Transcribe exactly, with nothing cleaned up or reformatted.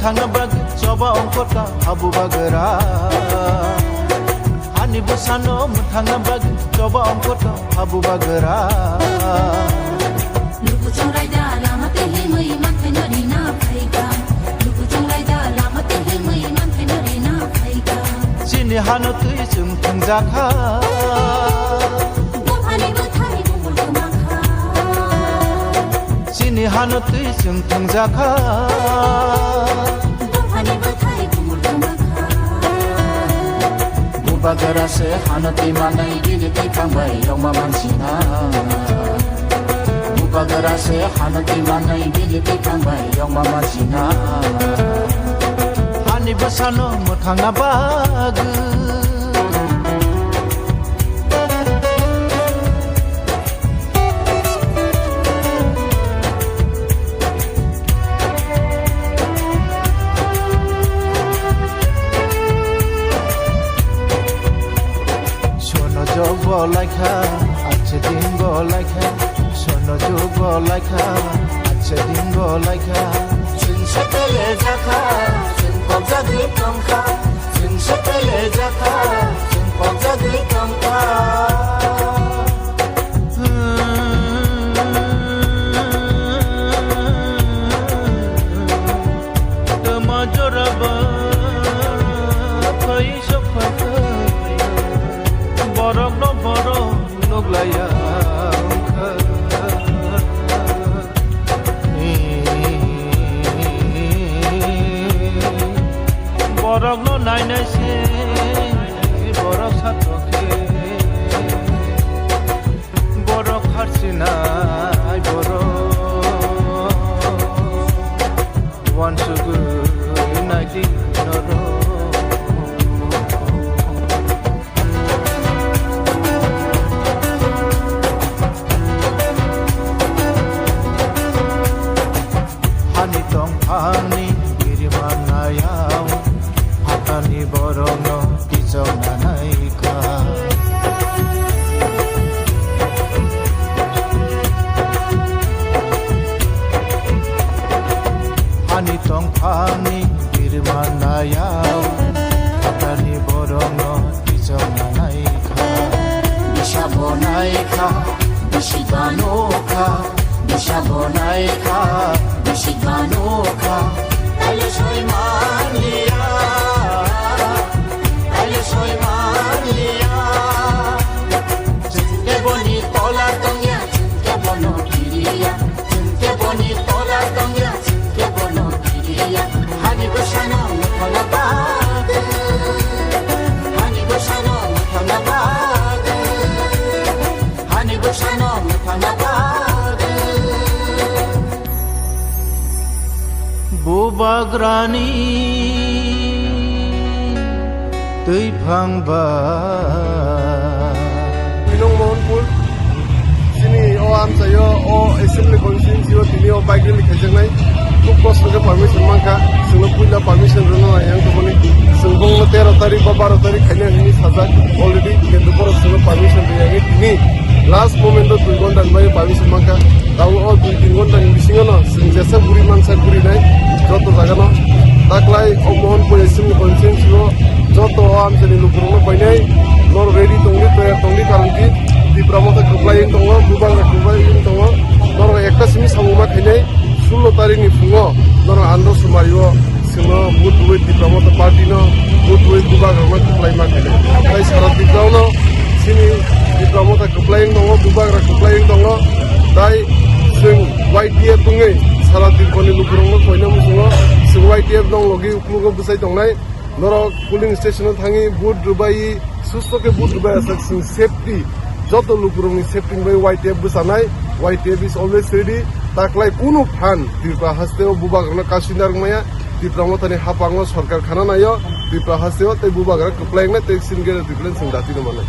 Thangna bagwi choba ongkota habu bagra. Hani bwsano mwthangna bagwi choba ongkota habu bagra. Luku chongraida lama tei himwi manthaino rina phaikha. Luku chongraida lama tei himwi manthaino rina phaikha. Chini hano twi chwng thwngjakha. Dophani bwthai bumul kwmakha. Chini hano twi chwng thwngjakha. Dophani bwthai bumul kwmakha. Bubagra se hano twi manai bini twi thangbai yongma mansina. Bubagra se hano twi manai bini twi thangbai yongma mansina. Hani bwsano mwthangna bagwi. Sono jogo laikha, ache dingo laikha. Sono jogo laikha, ache dingo laikha. Chwng sepele jakha, chwng kok jagwi tongkha. Chwng sepele jakha, chwng kok jagwi tongkha. Tama joraba phai sokha, borok no borok nuglaiya wngkha. Borok no nainai se borok satokhe. Borok harsinai borok wansugwi naidi norok. Hani tongphangni biriman nayao, hatani borokno kichongna naikha. Hani tongphangni biriman nayao, hatani borokno kichongna naikha. Bisa bo naikha, bisi banokha. Bisa bo naikha, bisi banokha. Taile soi manliya, taile soi manliya. Chwng khe boni tola tongya, chwng khe bono kiriya. Chwng khe boni tola tongya, chwng khe bono kiriya. Hani bwsano mwthangna bagwi, hani bwsano mwthangna bagwi. Hani bwsano mwthangna bagwi. Bubagrani twiphang ba. Binong Mohanpur, chini o amchaio, o assembly constituency o tini o bike rally khaijaknai. Khub kosto khe permission mankha, chwngno puila permission rwna nai ang tongmani. Chwng bongno tero tarik ba baro tarik khaina hinwi sajak already, kintu borok chwngno permission rwya khe tini last moment o dui ghonta ni bagwi permission mankha. Tabuk o dui tin ghonta ni bisingo no chwng jesa guri mansa guri nai joto jaga no. Taklai o Mohanpur assembly constituency o joto o amchani lukurok no painai norok ready tongwi, prayer tongwi, karon ki Tipra Motha kwplai wng tongo, bubagra kwplai wng tongo. Norok ekta simi samung ma khainai. Sullo tarikni phungo norok Andhra Sumari o chwngno vote rwui Tipra Motha party no vote rwui bubagrano kwplai ma khainai. Tai sara Tripura no chini Tipra Motha kwplai wng tongo, bubagra kwplai wng tongo. Tai chwng Y T F wngwi sara Tripurani lukurokno koina muchungo chwng Y T F nong logi uklugo bwsai tongnai. Norok polling station o thangwi vote rwbai susto khe vote rwbai aswk chwng safety, joto lukurokni safety ni bagwi Y T F bwchanai. Y T F is always ready. Taklai kunu phan Tripura haste o bubagrano kasinda rwngmaya. Tipra Mothani hapango sorkar khana naio. Tripura haste o tei bubagra kwplai wngnai tei single Tripura chwng dati no manai.